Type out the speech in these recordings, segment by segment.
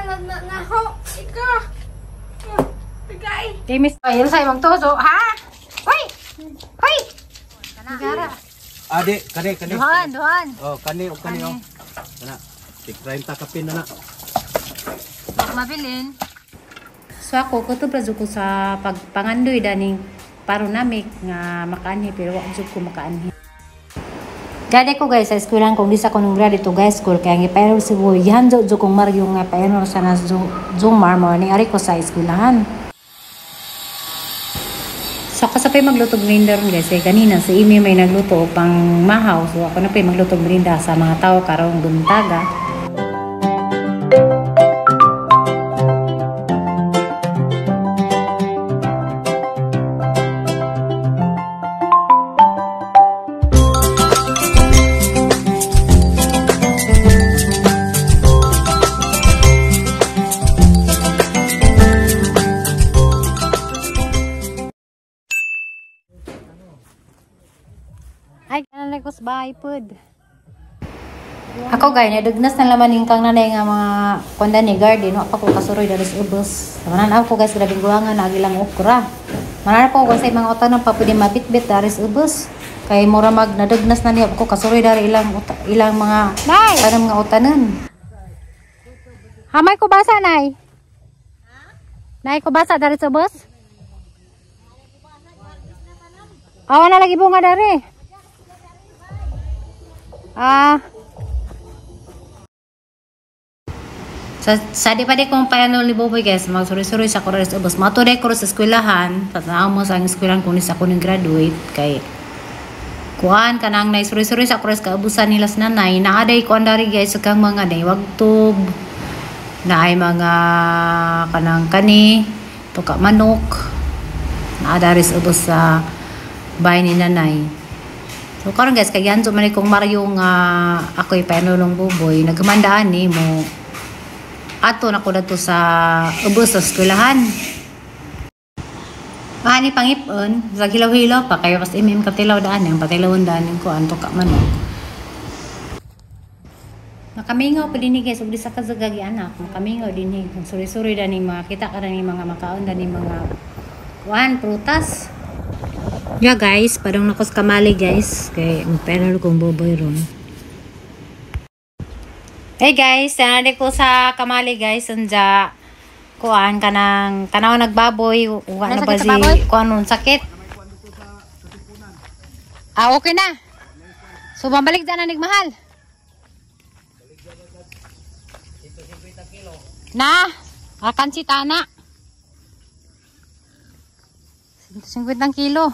Na ho. Ikaw. Bigay. Kay Miss Ay, sa imong tuso, ha? Hoy! Hoy! Gara. Ade, kani kani. Duhan, duhan. Oh, kani og kani oh. Kana. Tig 30 kapin na na. Mabilin. So ako kutob ra jud ko sa pagpangandoy daning parunamik nga makaanhi pero wa jud ko makaanhi. Gani ko guys sa eskwelahan kung di sa ko nung graduate to guys school kaya ang ipa-enroll si Boy gihanjo jud kong Mario nga pa-enroll sa na Zumar mo ni ari ko sa eskwelahan. So ako sa pay magluto merinda ron guys kay kanina si Amy may nagluto og pang mahaw, so ako na pay magluto merinda sa mga tao karong buntaga. Ay, kanalay ko sa bahay pod. Ako gay nadugnas na laman yung kang nanay nga mga konda ni garden, wa pa ko kasuroy diri sa ubos. Manan ako guys, grabing guwangan na ilang okra. Manan ko sa mga utanon pa pwede mabitbit diri sa ubos. Kay mura mag nadugnas na niya ko kasuroy diri ilang ilang mga tanong nga utanon. Hamay ko basa nay. Nay ko basa diri sa ubos. Awa na lagi bunga diri. Ah. Sa di pa di kong paano ni Boboy guys, magsuri-suri sa kores ubos. Matuday ko sa eskwelahan, patanaw mo sa ang eskwelahan kung isa ko ning graduate kay kuan kanang nay suri-suri sa kores kaabusan nila sa nanay. Naaday ko andari guys sa kang mga nay wagtub, naay mga kanang kani, tuka manok. Naadari sa ubos sa bahay ni nanay. So karon guys, kay gihanjo man kong Mario nga ako'y paanulong Boboy, nagmandaan ni mo ato na ko dato sa ubos sa eskwelahan. Ani pangipon, sa hilaw-hilaw pa kayo pas imim katilaw daan ang patilawon daan ko anto ka manok. Makamingaw pa dinhi guys, ug di sa kazagagi anak, makamingaw dinhi. Kung suri-suri dani mga kita ka dani mga makaon dani mga kuan prutas. Yeah guys, padong nako sa kamali guys kay magpaanol kong Boboy ron. Hey guys, tanadi ko sa kamali guys, unja kuan kanang tanaw nagbaboy, uwa na ba si kuan nun sakit? Ah, okay na. So mabalik dyan na nagmahal. Na, akan si tana. 150 kilo.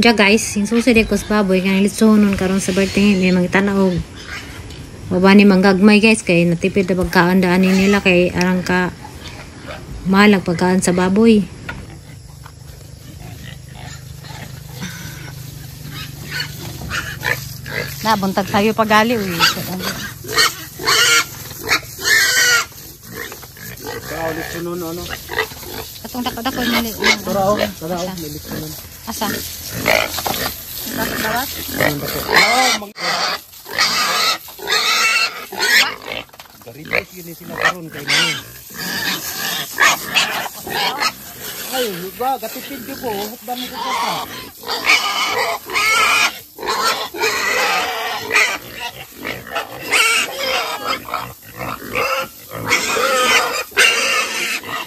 Ja guys, yung susi di ko sa baboy kay litsonon karon sa birthday may mga tanaog. Baba ni manggagmay guys kay natipid na pagkaon daan nila kay arang ka mahal ang pagkaon sa baboy. Na buntag sayo pagali uy. Tara litsonon ano? Katong dako-dako nili. Tara oh, tara oh, litsonon. Asa? Dawat? Garitos gini sila karon kay nano. Ay, ba gatipid ko, hukdan mo ko pa.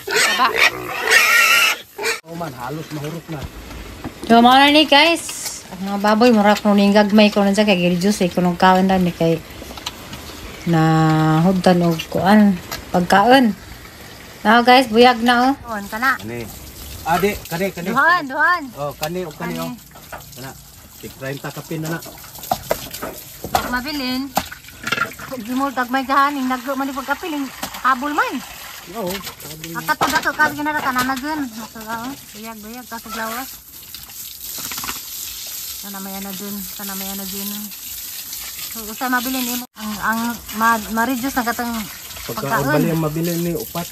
Saba. Oh man, halos mahurot na. So, mga na ni guys, ang mga baboy, mura ko ning gagmay ko na dyan, kay gi-reduce eh, kung kaon na ni kay na hugdan og kuan, pagkaon. Now guys, buyag na oh. Kuan ka na. Kani. Ade, kani kani. Duhan, duhan. Oh, kani og kani oh. Kana. Tig 30 kapin na na. Mabilin. Gimol gagmay gahaning naglo man ni pagkapiling habol man. Oo. Akato dato kasi ginara tanan na dun. Buyag buyag kasug lawas. Sana may ana dun, sana may ana dun. So usa mabilin imo ang ma-reduce na katong pagkaon. Bali ang mabilin ni upat.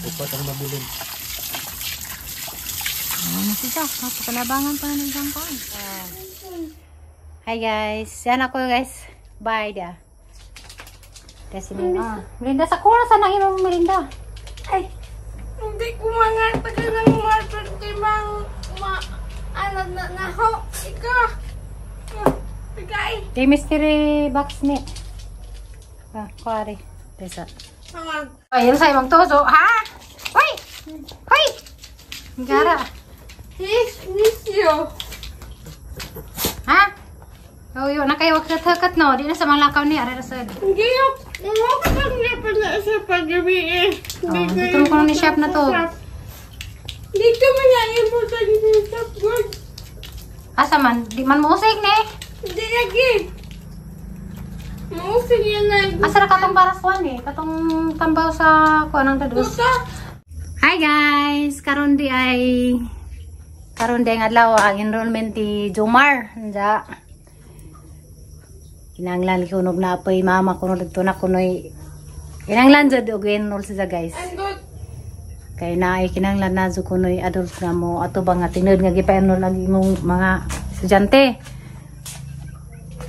Upat ang mabilin. Ano siya? Pagkalabangan pa na ng jangkon. Hi guys. Yan ako guys. Bye da. Kasi ah, Melinda sa kuna sa nang imong Melinda. Ay, hindi ko mga tagal ng mga mang ma ano na na ho. Ikaw. Bigay. Kay mystery box ni. Ah, kuari. Tesa. Mama. Ay, yun sa imong tuso, ha? Hoy! Hoy! Gara. He's miss you. Ha? Oh, yun, nakayo kat no, di na sa mga lakaw ni are rasad. Hindi yung Mo ka pala sa paggabi eh. Oh, dito mo kuno ni shop na to. Dito man na ibutan sa shop good. Asa man, di man mo usig ni. Hindi lagi. Mausig yan na. Asa ra katong baras kuan eh, katong tambaw sa kuan ang dadus. Tuta. Hi guys, karon di ay karon di ang adlaw ang enrollment ni Jomar. Anja. Kinahanglan kunog na apoy mama kuno didto na kunoy. Kinahanglan jud og enroll siya guys. Andot. Kay naay kinahanglan na jud kunoy adult na mo ato ba nga tinud nga gipa-enroll ang imong mga estudyante.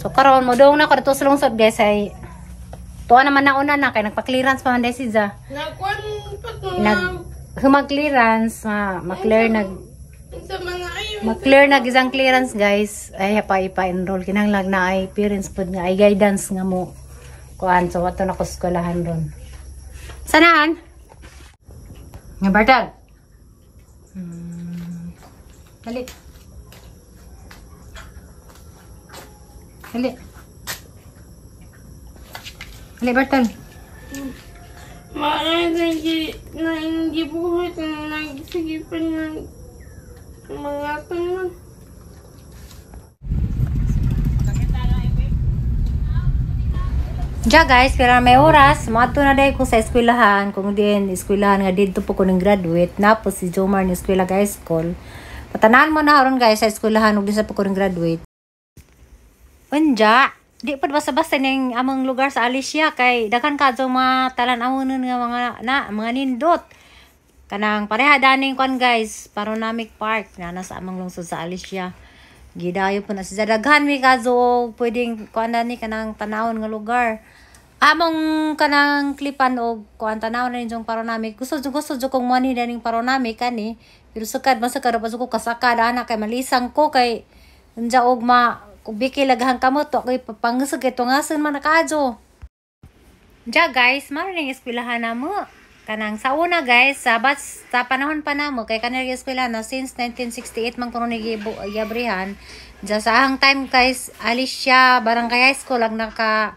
So karon mo dong na ko dito sa lungsod guys ay tuwa naman na una na kay nagpa-clearance pa man dahil siya. Nakuan pa to Nag humag-clearance, ma ma-clear nag Sa mga ayo. ma-clear na gisang clearance guys ay pa ipa-enroll kinahanglan na ay parents pud nga ay guidance nga mo kuan so ato na ko eskwelahan ron. Sanahan? Nga Bartal. Dali. Dali. Dali Bartal. Na hindi buhat na nagsigipan ng mga tangan. Diya guys, pero may oras, moadto na dahil ko sa eskwelahan, kung din, eskwelahan nga dito po ko ng graduate, napo si Jomar ni eskwela guys school. Patanan mo na ron guys sa eskwelahan, ug din sa po ko ng graduate. Unja, di pa basta-basta ning among lugar sa Alicia kay daghan kadto mga talan-awonon nga mga na mga nindot. Kanang pareha daning kwan guys, Panoramic Park na nasa among lungsod sa Alicia. Gidayo po na siya. Daghan mi kadto pwedeng kuan na ni kanang tanawon nga lugar. Among kanang klipan og kuan tanawon na ninyong Panoramic. Gusto gusto jud kong money daning Panoramic kani. Pero sukad masukad pa ko kasakad ana kay malisang ko kay unja og ma kubiki lagahang kamot to kay pangasag kay tungason man nakaadyo. Diya guys, maro ning eskwelahan namo. Kanang sa una guys, sa batch sa panahon pa namo kay kanang eskwela na since 1968 man kuno ni giabrihan. Diya sa ahang time guys, Alicia Barangay High School ang naka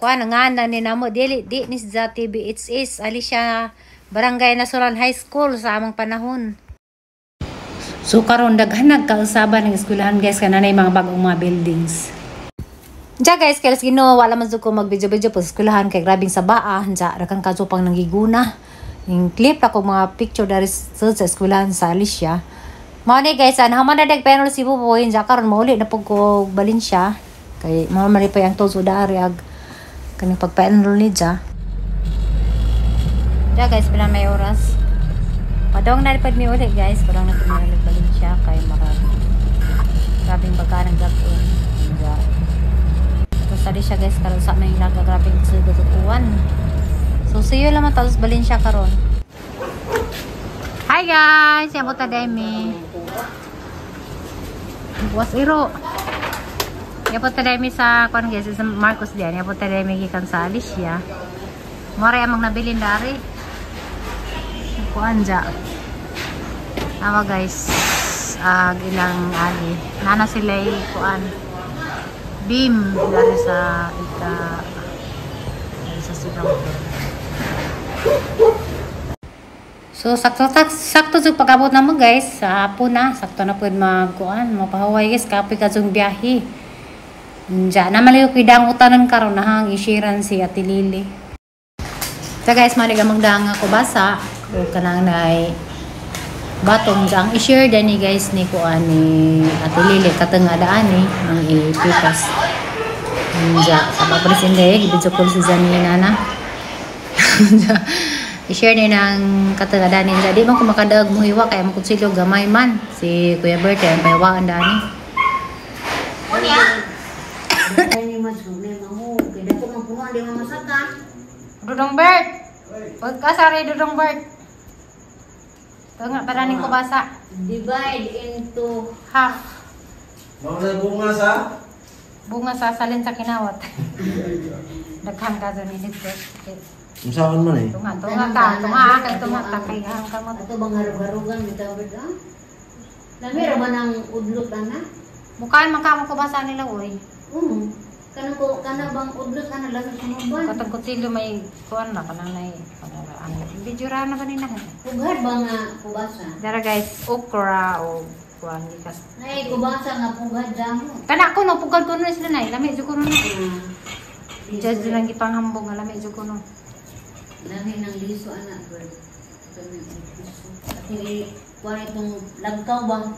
kuan nga na ni namo dili di ni sa TBHS Alicia Barangay National High School sa among panahon. So karon daghan nagkausaban ng eskwelahan guys kananay mga bagong mga buildings. Diya guys, kaya Ginoo wala man jud ko mag-video-video po sa eskwelahan kay grabing sabaa, diya rakan kadto pang nanggiguna. Yung clip ako mga picture dari sa eskwelahan sa Alicia. Mao ni guys, ana human na nagpenol si Buboy, diya karon mauli na pug ko Valencia kay mao man pa ang tuso dari ag kaning pagpa-enroll ni diya. Diya guys, pila may oras. Padong na pud mi uli guys, padong na pud mi uli Valencia kay mara grabing baga ng gapon. Diya. Tapos tadi siya guys karon sa may laga grabing sugod-uwan. So see you lang tapos Valencia karon. Hi guys, yabot ta demi. Was iro. Yabot ta demi sa kuan guys sa Marcos diyan. Yabot ta demi gikan sa Alicia. Mora among nabilin dari. Kuan ja. Awa guys, ag ilang ali. Nana sila kuan. Beam dari sa ika dari sa silang. So sakto sakto jud pag-abot namo guys sa hapon na sakto na pud magkuan mapahuway guys kapoy ka jung biyahe. Unja na maliw koy dangutanan karon nahang ishiran si Ate Lily. So guys, malig among danga ko basa o kanang nay batong ang i-share dani guys ni kuan ni Ate Lily katong adaan ni ang ipipas. Unja sa papalis hindi video call si Zani nana. I-share ni nang katong adaan ni di man ko makadaog mohiwa kay among kutsilyo gamay man si Kuya Bert ang pahiwaan dani. Mas problema ho. Kaya dako man puno di man masaka. Dudong Bert. Huwag ka sari, Dudong Bert. Tunga para ning kubasa. Divide into half. Mao na bunga sa? Bunga sa salin sa kinawat. Daghan ka sa dito. Unsaon man eh? Tunga, tunga ka. Tunga ka, tunga ka. Kay hang ka mo. Ato bang harug-harugan bitaw ah. Lami ra man ang udlot ana? Mukhaan man ka mo kubasa nila, oy. Oo. Kana ko kana bang udlot ana lami sunuban. Katong kutsilyo may kuan na kanang nay ano. Video ra na kanina. Pughad ba nga kubasa? Dara guys, okra o kuan gikas. Ay kubasa nga pughad damo. Kana ko no pugad ko no sila nay, lami jud ko no. Judge lang gipanghambog nga lami jud ko no. Lami ng liso ana girl. Liso. At kuan itong lagkaw ba?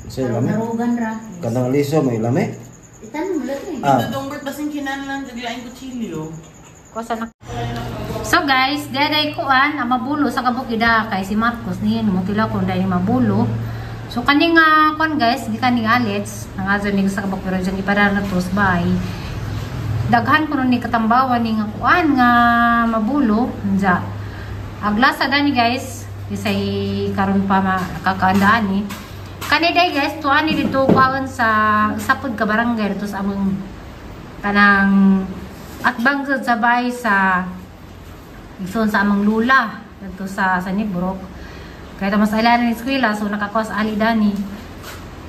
Sa lami. Harugan ra. Kanang liso may lami. Itanong lami. Ah. Dudong Bert, basin kinahanglan taglaing kutsilyo. Kusa na. So guys, diay kuan ang mabulo sa kabukida kay si Marcos niyan mo tila ko dai mabulo. So kani nga kuan guys, gikan ni Alex, nangadto ni sa kabuk pero dyan ipadala na to sa bahay. Daghan kuno ni katambawan ni nga kuan nga mabulo unja. Aglasa dani guys, isay karon pa makakaandaan ni. Kani day guys, tuan ni dito kuan sa sapod ka barangay dito sa among kanang atbang sa bahay sa igsoon sa among lula dito sa Nibrok. Kaya mas alala ni eskwela so nakakuha sa ali dani.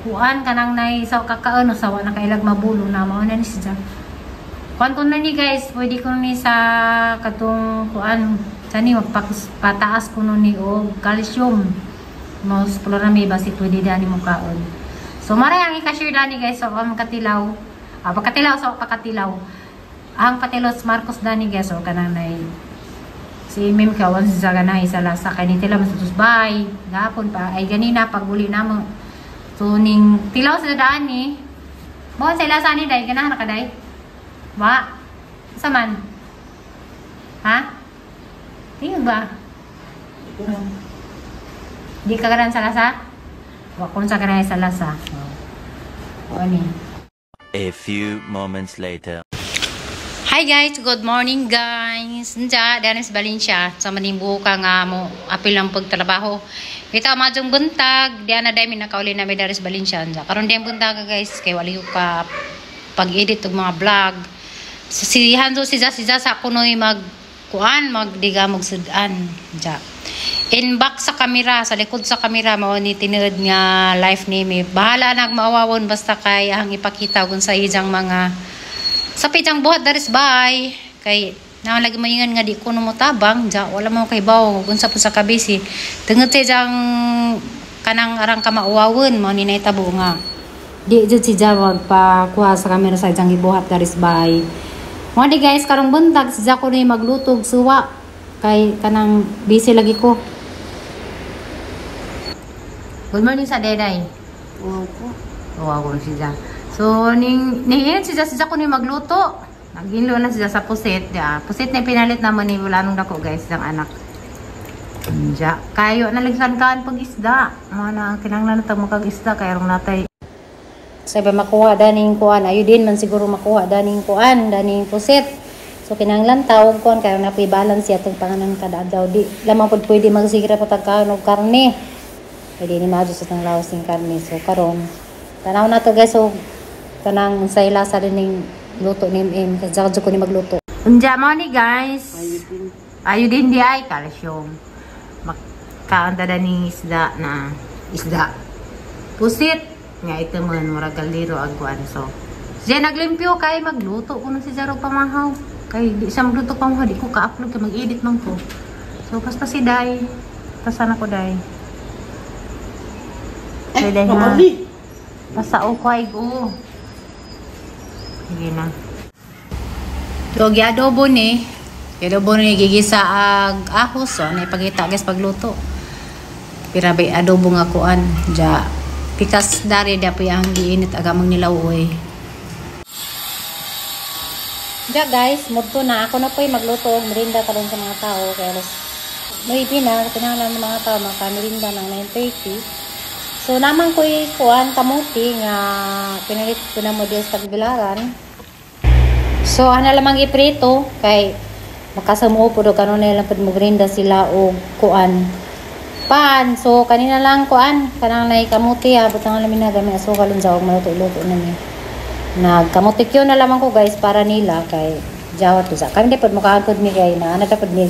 Kuan kanang nay sa kakaon sa wa nakailag mabulo na mao na ni siya. Kuan ko na ni guys, pwede ko ni sa katong kuan sa ni magpataas ko ni og calcium. Mas pulo na may basi pwede dani mo kaon. So maray ang i-share dani guys so ang katilaw. Ah, pagkatilaw sa pagkatilaw. Ang patilos Marcos dani guys so kanang nay si Mim kawan sa ganay sa lasa kay ni tila mas bay gapon pa ay ganina pag uli namo. So ning tilaw sa dani. Mo sa lasa ni dai ganahan ka dai. Wa. Sa man? Ha? Tingog ba? Di ka ganahan sa lasa? Wa kun sa ganahan sa lasa. Oh. Ani. A few moments later. Hi guys, good morning guys. Nja, Dennis Valencia sa manimbuo ka nga mo apil ang pagtrabaho. Kita madyong buntag, diyan na dahil nakauli na may Dennis Valencia. Nja, karon diyang buntag guys, kay wali ko ka pag-edit og mga vlog. So, si Hanzo si Zasa kunoy mag kuan magdiga magsudan. Nja. In back sa kamera, sa likod sa kamera mao ni tinuod nga life ni mi. Bahala nag maawawon basta kay ang ipakita kung sa ijang mga sa pitang buhat daris bay kay na lagi maingan nga di ko no motabang ja wala mo kay bawo kung sa sa kabisi tungod sa jang kanang arang ka mauwawon mao ni nahitabo nga di jud si ja magpakuha sa kamera sa jang gibuhat daris bay. Mo di guys karong buntag si ja ko ni magluto og suwa kay kanang busy lagi ko. Good morning sa deday. Wow ko. Wow ko si ja. So, ning nihin si Jessica ko ni magluto. Naginlo na siya sa pusit. Ya. Pusit na pinalit naman ni wala nung dako guys ng anak. Diya. Kayo naligsan kaan pag isda. Mga na kinahanglan na tag makag isda kay rong natay. Sa ba makuha daning kuan ayo din man siguro makuha daning kuan daning pusit. So kinahanglan tawag kuan kayo na balance atong panganan kada adlaw di lamang pud pwede magsigira pa tag kaon og karne. Pwede ni maadyo sa tang lawas ning karne. So karon tanaw na to guys so kanang unsay lasa din ning luto ni MM kasi jud ko ni magluto. Unja mo ni guys. Ayo din di ay calcium. Makkaon ta ning isda na isda. Pusit nga ito man murag kaldero ag kuan so. Siya naglimpyo kay magluto kuno si Jarog pamahaw. Kay di siya magluto pamahaw di ko ka-upload kay mag-edit man ko. So basta si Day. Basta na ko Day. Eh, Day ha. Basta okay go. Sige na. So, giadobo ni. Giadobo ni gigisa ag ahos. So, ano ipakita guys pagluto. Pira bay adobo nga kuan. Ja, pikas dari da po ang giinit agamang nilaw oy. Ja guys, mudto na ako na po'y magluto og merinda karon sa mga tao kay alas 9 na kinahanglan ng mga tao maka-merinda ng 9:30. So naman ko'y kuan kamuti nga pinalit ko na mo diya sa Tagbilaran. So ana lamang iprito kay makasamo po do kanon lang pud mogrinda sila og kuan pan. So kanina lang kuan kanang nay kamuti ha, butangan lamin na gamay asukal unsa og maluto-luto na ni. Nagkamuti kyo na lamang ko guys para nila kay jawat to sa. Kami di pud mokaagod mi kay na ana ta pud mi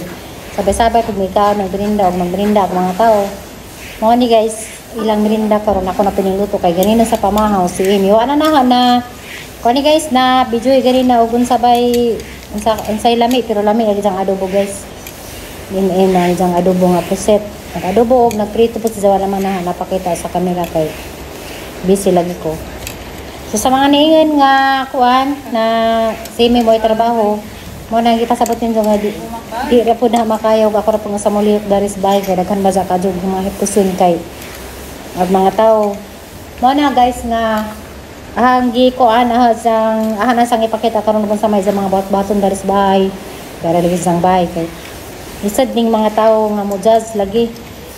sabay-sabay pud mi kaon nagbirinda og magbirinda ang mga tao. Mao ni guys ilang merinda karon ako na piniluto kay ganina sa pamahaw si Amy. Wa na na na kuan ni guys na video ganina og unsa bay unsa unsay lami pero lami lagi jang adobo guys. In na jang adobo nga puset. Nag-adobo og nagprito po si Jawa naman na napakita sa camera kay busy lagi ko. So sa mga niingon nga kuan na si Amy mo trabaho mo nang gipasabot ninyo nga di ra pud na makayaw ako ra pud nga sa mulihok dari sa bahay kay daghan ba sa kadjog mga hipuson kay ag mga tao. Mo na guys nga ang gikuan sang ahan sang ipakita karon sa may sa mga bat-baton dari sa bahay dara lagi sang bahay kay isad ning mga tao nga mo judge lagi.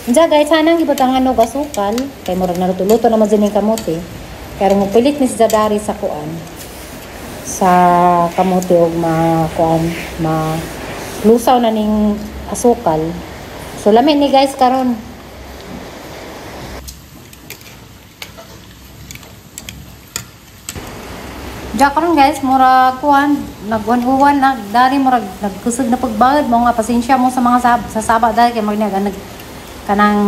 Unsa guys hanang gibutangan og asukal kay murag naluto-luto naman jud ning kamote. Pero mo pilit ni si dari sa kuan sa kamote og ma kuan ma lusaw na ning asukal. So lami ni guys karon. Ja karon guys murag kuan nagwan-uwan na dari murag nagkusog na pagbagad mo nga pasensya mo sa mga sa saba dari kay mag nag kanang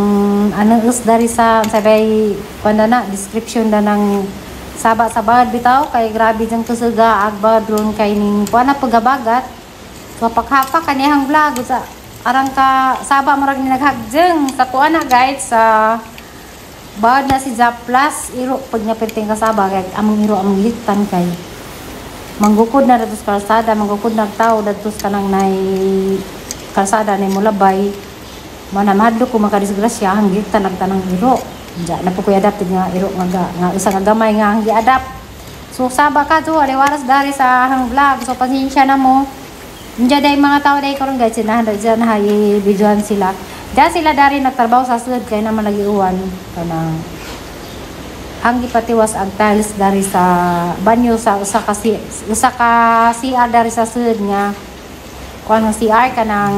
ano us dari sa sabay kuan na description na ng saba sa bagad bitaw kay grabe jang kusuga ag bagad ron kay ning kuan na pagabagat. So paghapa kanihang vlog sa arang ka saba murag ni naghagjeng sa kuan na guys sa bagad na si Ja plus iro pag nga perting kasaba kay among iro among gihiktan kay manggukod na datos kalsada manggukod na tao datos kanang nay kalsada nay mulabay mana mahadlok ko makadisgrasya ang gihiktan ang tanang iro. Ja na po ko adapted nga iro nga nga usa nga gamay nga ang gi-adapt. So saba ka to aliwaras dari sa ahang vlog. So pasensya na mo. Diyan day mga tao day karon guys sinahan diyan na videohan sila. Diyan sila dari nagtrabaho sa sud kay naman lagi uwan kanang ang gipatiwas ang tiles dari sa banyo sa usa ka CR dari sa sud nga kuan nga CR kanang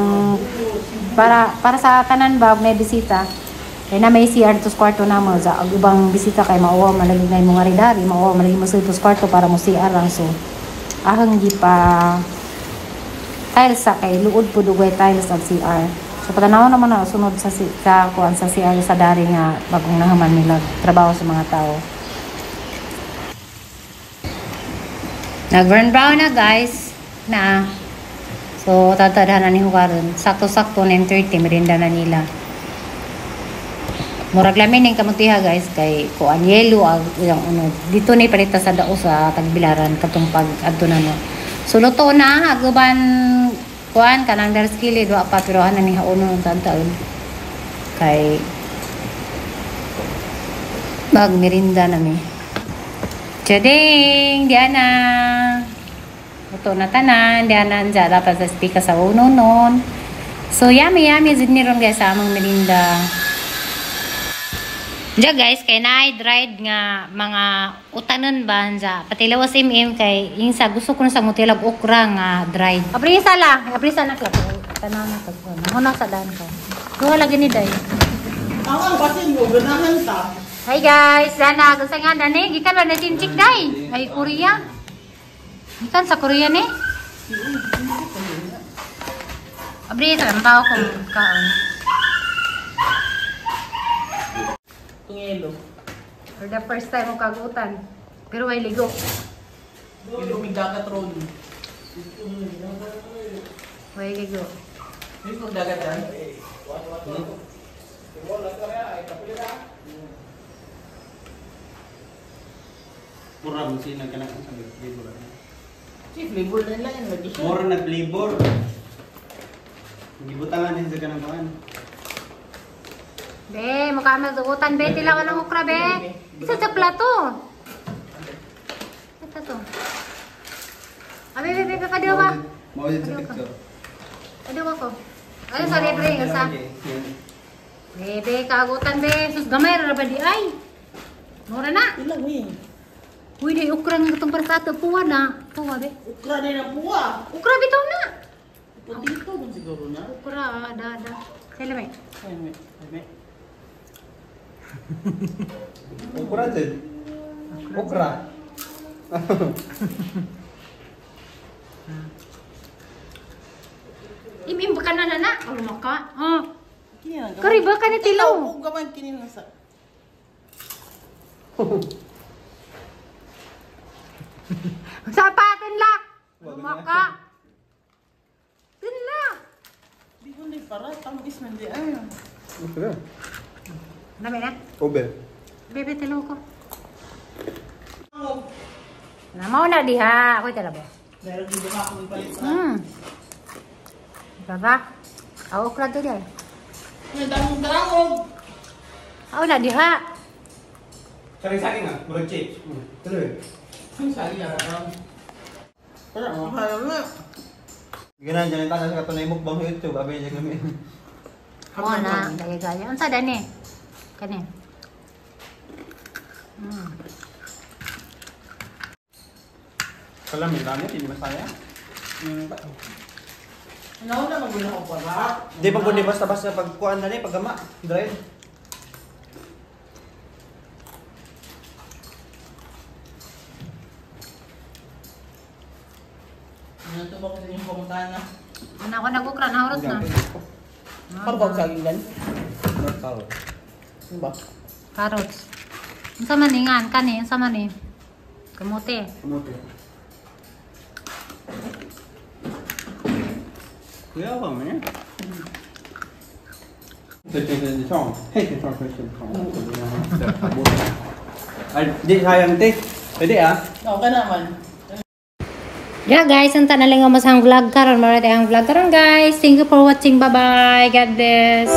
para sa tanan ba may bisita. Kay na may CR dito sa kwarto namo sa og ibang bisita kay mauwa man lagi nay mo nga dari mauwa man lagi mo sa kwarto para mo CR lang. So ahang gipa tiles sa kay luod pud ugay tiles ang CR. So patanaw naman na sunod sa sa kuan sa CR sa dari nga bagong nahaman nila trabaho sa mga tao. Nag-burn brown na guys na. So tatadhanan ni karon. Sakto-sakto 9:30 merinda na nila. Murag lamin ning kamutiha guys kay kuan yellow ang ilang unod. Dito ni palita sa dao sa Tagbilaran katong pag adto na mo. So luto na aguban kuan kanang daras kilid wa pa pero ana ni haunon tantaon kay mag merinda na mi. Chading Diana. Luto na tanan Diana anja dapat sa speaker sa uno nun. So yummy yummy jud ni ron guys sa among merinda. Diya guys, kay naay dried nga mga utanon ba anja. Pati lawas MM kay insa gusto ko na sa mutilag okra nga dried. Aprisa lang, aprisa na klap. Tanaw na pag kuno. Muna sa daan ko. Duha lagi ni day. Ang basin mo ganahan ta. Hi guys, dana gusto nga dani gikan ba na sinchik day? Ay Korea. Gikan sa Korea ni. Aprisa ang tao ko kaon. Tungelo. For the first time mo kagutan. Pero may ligo. Ilumig dagat ron. May ligo. May kong dagat yan. Mura mo siya nagkanak sa flavor. Si flavor na lang yan lagi siya. Mura na flavor. Gibutangan din sa kanang kuan. Be, mukha mazugutan be. Tilawan ng okra be. Isa sa plato. Ito to. Abi, be, be, padiwa ba? Mao sa picture. Padiwa ko. Ano sa libre? Sa? Be, be, kagutan be. Sus, gamay ra ba di ay? Mura na. Ilang eh. Uy, di okra nga itong para sa ato. Puwa na. Puwa, be. Ukra din ang puwa. Okra bitaw na. Potito kung siguro na. Okra, da, da. Sa lamay. Ay, may. Ay, may. Okra din. Okra. Im-im ka na na na. Alumaka. Ah. Kini lang. Kari ba ka ni tilaw? Ikaw, gaman kini lang sa. Sapatin la. Lumaka. Tinla. Di ko ni para tamis man di ay. Okra. Dami na. Ube. Bebe, tilaw ko. Namaw na diha. Ako'y talabo. Meron din ba akong ipalit sa. Baba. Aw, okra to diha. May damong darangog. Aw na diha. Saring-saring ah. Murag chips. Tuloy. Ang sali na ram. Pero ang mahal na. Ganun, dyan yung tanas ka tunay mukbang sa YouTube. Abi niya kami. Mo na, gaya-gaya. Unsa dani? Kani. Kalami, lami, hindi masaya. Ano na magulo ko para. Di pa kundi basta-basta pagkuan na ni, paggama. Drive. Ano to ba kasi yung pumuntahan na? Ano ako nag-ukra na oras na. Para ba saging gan? Not power. Ano ba? Carrots. Unsa man ni ngan kani, unsa man ni? Kamote. Kamote. Kuya ba man? Ay, di sayang te. Pwede ah. Okay naman. Yeah guys, unta na lang ang masang vlog karon. Mara ang vlog karon guys. Thank you for watching. Bye bye. God bless.